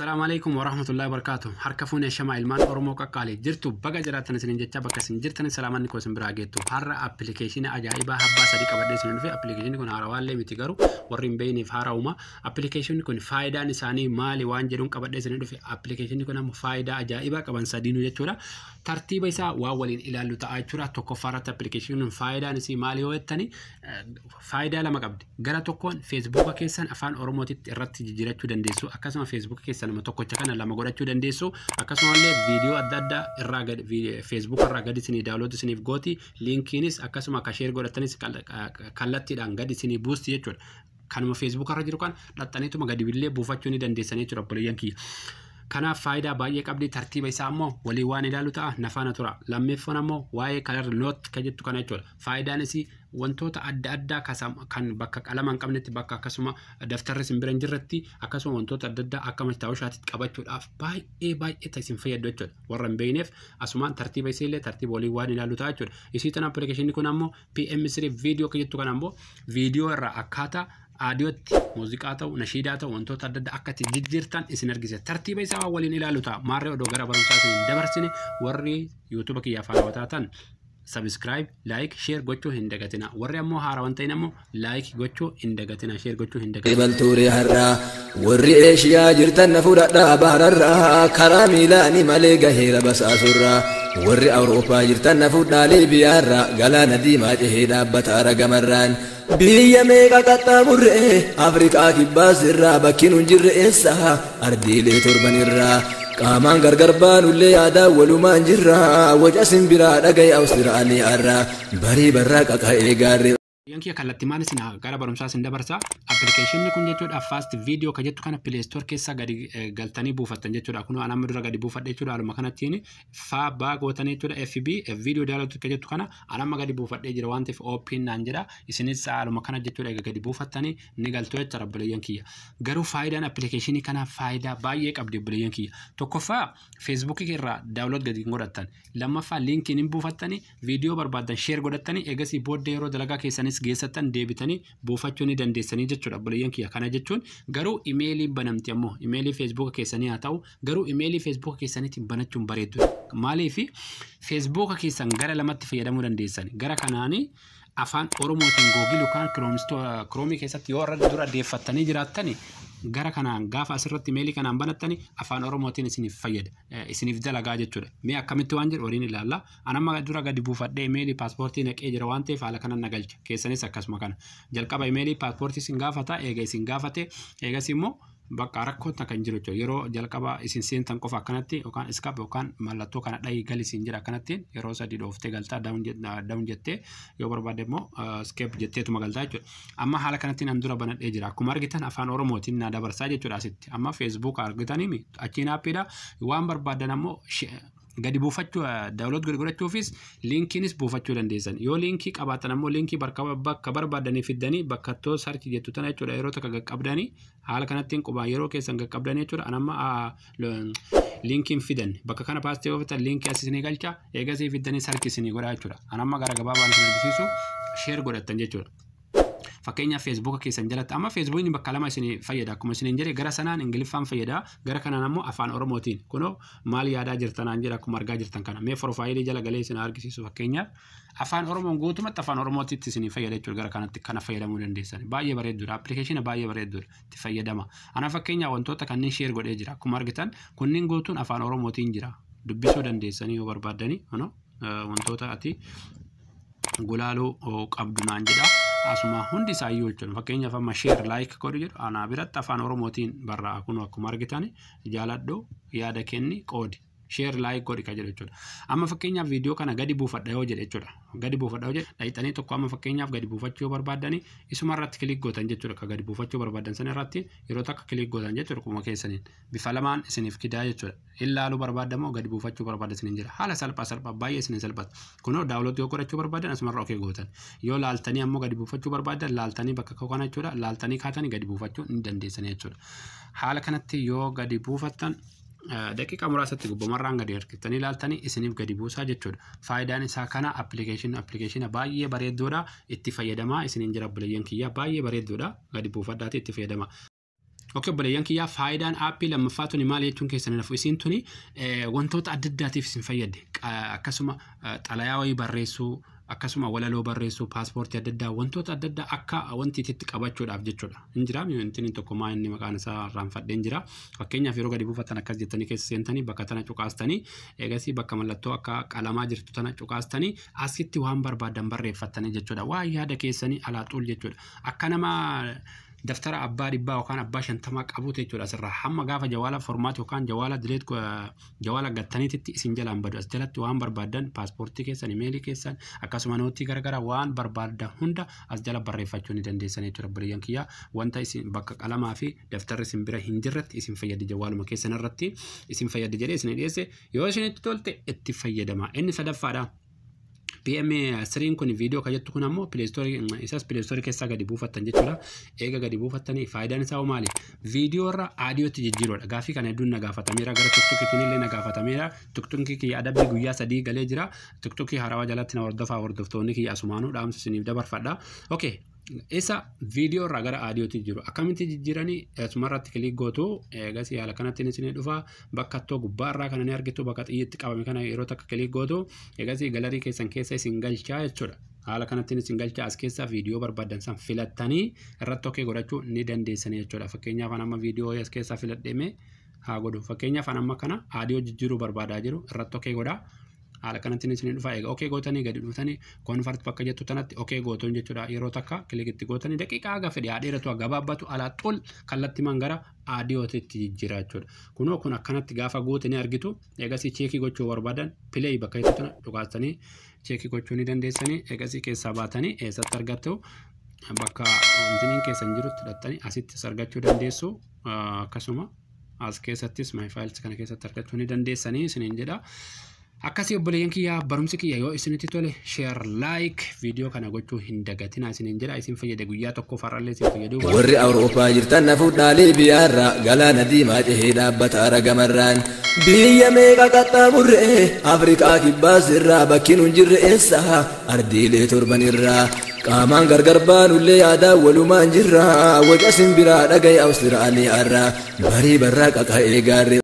Assalaamu alaikum warahmatullahi wabarakatuh. Harka fuunee shamaa ilmaan Oromoo qaqqaalee jirtu, baga jiraattan isiniin jecha, bakka isin jirtan salaamanni koo isin biraa geettu. Har'a appilikeeshinii ajaa'ibaa abbaa sadii qabadhee isin dhufe. Appilikeeshinii kun haarawaallee miti, garuu warri hin beekneef haarawuma. Appilikeeshinii kun faayidaan isaanii maali waan jedhuun qabadhee isin dhufe. Appilikeeshinii kun ammoo faayidaa ajaa'ibaa qaban sadiinuu jechuudha. Tartiiba isaa waan waliin ilaallu ta'a jechuudha. Tokkoffaa irratti appilikeeshiniin kun faayidaan isii maali yoo jettani, faayidaa lama qabdi. Gara tokkoon Feesbuuka keessan afaan Oromootitti irratti jijjiirachuu dandeessu. Akkasuma Feesbuuka keessan nama tokkocha kana lama godhachuu dandeessu. Akkasumallee viidiyoo adda addaa irraa gadi Feesbuuka irraa gadi isinii download isiniif gooti. Liinkiinis akkasuma akka share godhatanis kallattiidhaan gadi isinii buusti jechuudha. Kanuma Feesbuuka irra jiru kan dhaxxaniituma gadi billee buufachuu ni dandeessan jechuudha, obboleeyyan kiyya. Kanaaf faayidaa baay'ee qabdi. Tartiiba isaa ammoo walii waan ilaalu ta'a, nafaana tura. Lammeeffoon ammoo waa'ee color note kan jettu kana jechuudha. Faayidaan isii wantoota adda addaa kan bakka qalama hin qabnetti, bakka akkasuma daftarri isin bira hin jirretti, akkasuma wantoota adda addaa akka mastaawushaatti qabachuudhaaf baay'ee baay'ee isin fayyadu jechuudha. Warra hin beekneef asumaan tartiiba isii illee tartiiba walii waan ilaalu ta'a jechuudha. Isii tana appilikeeshinii kun ammoo PM3 viidiyoo kan jettu kana ammoo viidiyoo irraa akkaataa audiyootti, muuziqaa ta'u, nashiidaa ta'u, wantoota adda addaa akka itti jijjiirtan isin argisiisa. Tartiiba isaa waan waliin ilaalu ta'a. Maarree odoo gara barumsaa isin hin dabarsine, warri yuutuuba kiyyaaf haarawaa taatan subscribe, like, share gochuu hin dagatina. Warri ammoo haarawaa hin ta'in ammoo like gochuu hin dagatina, share gochuu hin dagatina. Imaltuurii har'aa warri Eeshiyaa jirtan na fudhadhaa, bahararraa karaa miilaanii malee gaheera basaasurraa. Warri Awurooppaa jirtan na fudhaa, Liibiyaarraa galaana diimaa cehee dhaabbata aragamarraan. Biyya meeqa qaxxaamurree, Afrikaa kibbaas irraa, bakki nun jirre eessa ardiilee torban irraa. Qaamaan gargar baanullee yaadaan walumaan jirra, waca simbiraa dhagaye Awustiraaliyaarraa barii barraa qaqa'ee gaarree. Yankii kallattii maal isin gara barumsaa isin dabarsa. Appilikeeshinni kun jechuudha, fast video kan jettu kana Play Store keessa gadi galtanii buufattan jechuudha. Kun an amma dura gadi buufadhe jechuudha. Haaluma kanattiin faa baa gootanii jechuudha. FB video download kan jettu kana an amma gadi buufadhee jira waan ta'eef open naan jedha. Isinis haaluma kana jechuudha, egaa gadi buufattanii ni galtu jechuudha, obboleeyyan kiyya. Garuu faayidaan appilikeeshinii kanaa faayidaa baay'ee qabdi, obboleeyyan kiyya. Tokkoffaa, Feesbuukii irraa download gadi hin godhattan. Lammaffaa, liinkiin hin buufattanii, viidiyoo barbaadan share godhattanii, eegasii booddee yeroo dalagaa keessanis geessattan deebitanii buufachuu ni dandeessanii jechuudha, obboleeyyan kiyya. Kana jechuun garuu imeeliin banamti ammoo imeelii Feesbuuka keessanii haa ta'u, garuu imeelii Feesbuuka keessaniitiin banachuun bareeddu. Maaliif? Feesbuuka keessan gara lamatti fayyadamuu dandeessan. Gara kanaanii afaan Oromootiin Google yookaan Kiroomii keessatti yoo irra dura deeffattanii jiraattani, gara kanaan gaafa asirratti imeelii kanaan banattani afaan Oromootiin isiniif fayyada, isiniif dalagaa jechuudha. Mee akkamitti waan jedhu waliin ilaalla. An amma dura gadi buufadhee imeelii paaspoortii naqee jira waan ta'eef haala kanan na galcha. Keessanis akkasuma kana. Jalqaba imeelii paaspoortii isin gaafata, eega isin gaafate eegas immoo bakka rakkoon kan jiru jechuudha. Yeroo jalqaba isin seentan qofa akkanatti yookaan escape yookaan mallattoo kana dhahii gali isin jedha. Akkanatti yeroo sadii dhooftee galtaa, down jettee, yoo barbaadde immoo escape jetteetuma galtaa jechuudha. Amma haala kanatti an dura banadhee jira. Akkuma argitan afaan Oromootiin na dabarsaa jechuudha asitti. Amma Feesbuuk argitanii achiin aappiidha. Waan barbaadan ammoo gadi buufachuu, download godhachuufis liinkiinis buufachuu dandeessan. Yoo liinkii qabaatan ammoo liinkii bakka barbaadanii fiddanii bakka too search jettu tana jechuudha, yeroo takka qaqqabdanii haala kanattiin qubaan yeroo keessan qaqqabdanii jechuudha. An amma liinkiin fidan bakka kana paste yoo fitan liinkii as isinii galcha, eegasii fiddanii search isinii godha jechuudha. An amma gara gabaabaan isin argisiisu share godhattan jechuudha. Fakkeenyaaf, Feesbuuka keessan jalatti amma Feesbuukni bakka lama isin fayyada akkuma isiniin jedhe. Gara sanaan Ingiliffaan fayyada, gara kanaan ammoo afaan Oromootiin. Kunoo maal yaadaa jirtanaan jedha, akkuma argaa jirtan kana. Mee profaayilii jala galee isin argisiisu. Fakkeenyaaf, afaan Oromoon guutumatti afaan Oromootitti isin fayyada jechuudha. Gara kanatti kana fayyadamuu dandeessan. Baay'ee bareedduudha, appilikeeshina baay'ee bareedduudha, itti fayyadama. Ana fakkeenyaaf wantoota kanneen share godhee jira. Akkuma argitan kunniin guutuun afaan Oromootiin jira, dubbisuu dandeessanii yoo barbaaddanii. Kunoo wantoota ati gulaaluu qabdu naan jedha. Asuma hundi isaayyuu jechuudha. Fakkeenyaaf, amma share like godhu jedhu anaa biratti afaan Oromootiin barraa'a. Kun akkuma argitan jaaladhu, yaada kenni, qoodi, share like godhi ka jedhu jechuudha. Amma fakkeenyaaf viidiyoo kana gadi buufadha yoo jedhe jechuudha. Gadi buufadha yoo jedhe dhayixanii tokko amma fakkeenyaaf gadi buufachuu yoo barbaaddani isuma irratti click gootan jechuudha. Ka gadi buufachuu barbaadan sana irratti yeroo takka click gootan jechuudha quma keessaniin. Bifa lamaan isiniif fidaa jechuudha. Ilaaluu barbaadamoo gadi buufachuu barbaada isiniin jira. Haala salphaa salphaa baay'ee isiniin salphata. Kunoo download yoo godhachuu barbaadan asumarra okay gootan. Yoo laaltanii ammoo gadi buufachuu barbaadan, laaltanii bakka kana jechuudha. Laaltanii kaatanii gadi buufachuu ni dandeessan jechuudha. Haala kanatti yoo gadi buufattan daqiiqaa muraasatti gubbamarraan gadi harkiftanii ilaaltanii isiniif gadi buusaa jechuudha. Faayidaan isaa kana. Appilikeeshina baay'ee bareedduudha. Itti fayyadamaa isiniin jira, obboleeyyan kiyya, baay'ee bareedduudha. Gadi buufadhaati itti fayyadama. Okay, obboleeyyan kiyyaa, faayidaan aappii lammaffaa tuni maal jechuun keessan lafu isiin tuni wantoota adda addaatiif isin fayyadde. Akkasuma xalayaa wayii barreessuu, akkasuma walaloo barreessuu, paaspoortii adda addaa, wantoota adda addaa akka wanti itti qabachuudhaaf jechuudha. Hin jira wanti tokko maa inni maqaan isaa irraanfadhee hin jira. Fakkeenyaaf yeroo gadi buufatan akkas jettanii keessa seentanii bakka tana cuqaastanii, eegasii bakka mallattoo akka qalamaa jirtu tana cuqaastanii asitti waan barbaadan barreeffattanii jechuudha. Waan yaada keessanii alaa xul jechuudha. Akka nama daftara abbaa 100 yookaan abbaa 50 qabuutu jechuudha asirraa. Hamma gaafa jawaala formaat yookaan jawaala dileet jawaala gattaniititti isin jalaan badu. As jalatti waan barbaadan, paaspoortii keessan, imeelii keessan, akkasuma nootii garagaraa waan barbaadan hunda as jala barreeffachuu ni dandeessan jechuudha. Obboleeyyan kiyyaa, wanta isin bakka qalamaa fi daftarri isin bira hin jirretti isin fayyadi, jawaaluma keessan irratti isin fayyadi jedhee isin dhiyeesse, yoo isinitti tolte itti fayyadama. Inni sadaffaadha. PM siriin kun viidiyoo kan jettu kun ammoo Play Store, isas Play Store keessaa gadi buufattan jechuudha. Eega gadi buufattanii faayidaan isaa maali? Viidiyoo irra aadiyootti jijjiiruudha. Gaafii kana hedduun na gaafatameera. Gara TikTokiitiin illee na gaafatameera. TikTokii kiyya adabbii guyyaa 3 galee jira. TikTokii haarawaa jalatti na hordofaa, hordoftoonni kiyya, asumaanuu dhaamsa isiniif dabarfadha. Okay. Isa viidiyoo irraa gara aadiyootti jiru akkamitti jijjiiranii? Asumarratti click gootu. Eegas haala kanatti isin dhufa. Bakka too gubbaa irraa kana ni argitu, bakka xiyyitti qabame kana yeroo takka click gootu, eegas gallery keessan keessa isin galchaa jechuudha. Haala kanatti isin galchaa, as keessaa viidiyoo barbaadan san filattanii irratti okay godhachuu ni dandeessanii jechuudha. Fakkeenyaaf amma viidiyoo as keessaa filadheeme haa godhu. Fakkeenyaaf amma kana aadiyoo jijjiiruu barbaadaa jiru irratti okay godhaa. Haala kanatti isin dhufa. Egaa okay gootanii gadi dhuftanii convert bakka jettu tanatti okay gootuun jechuudha. Yeroo takka click itti gootanii daqiiqaa haga fedhe haa dheeratu haa gabaabbatu, alaa xul kallattimaan gara aadiyootitti jijjiira jechuudha. Kunoo kun akkanatti gaafa goote ni argitu. Eegasii check gochuu barbaadan play bakka jettu tana dhukaastanii check gochuu ni dandeessanii. Eegasii keessaa baatanii eessatti argattu? Bakka intiniin keessan jirutti hidhattanii asittis argachuu dandeessu. Akkasuma as keessattis my files kana keessatti argachuu ni dandeessanii isiniin jedha. Akkasii obboleeyyan kiyyaa, barumsi kiyya yoo isinitti tole share, like viidiyoo kana gochuu hin dagatinaa isiniin jedha. Isin fayyade guyyaa tokko farrallee isin fayyaduu. Warri Awurooppaa jirtan na fuudhaa Liibiyaarraa, galaana diimaa cehee dhaabbata argamarraan. Biyya meeqa qaxxaamurree Afrikaa kibbaas irraa, bakki nun jirre eessa ardiilee torban irraa? Qaamaan gargar baanullee yaadaa walumaan jirra. Waca simbiraa dhagaye Awustiraaliyaarraa, barii barraa qaqa'ee gaarree.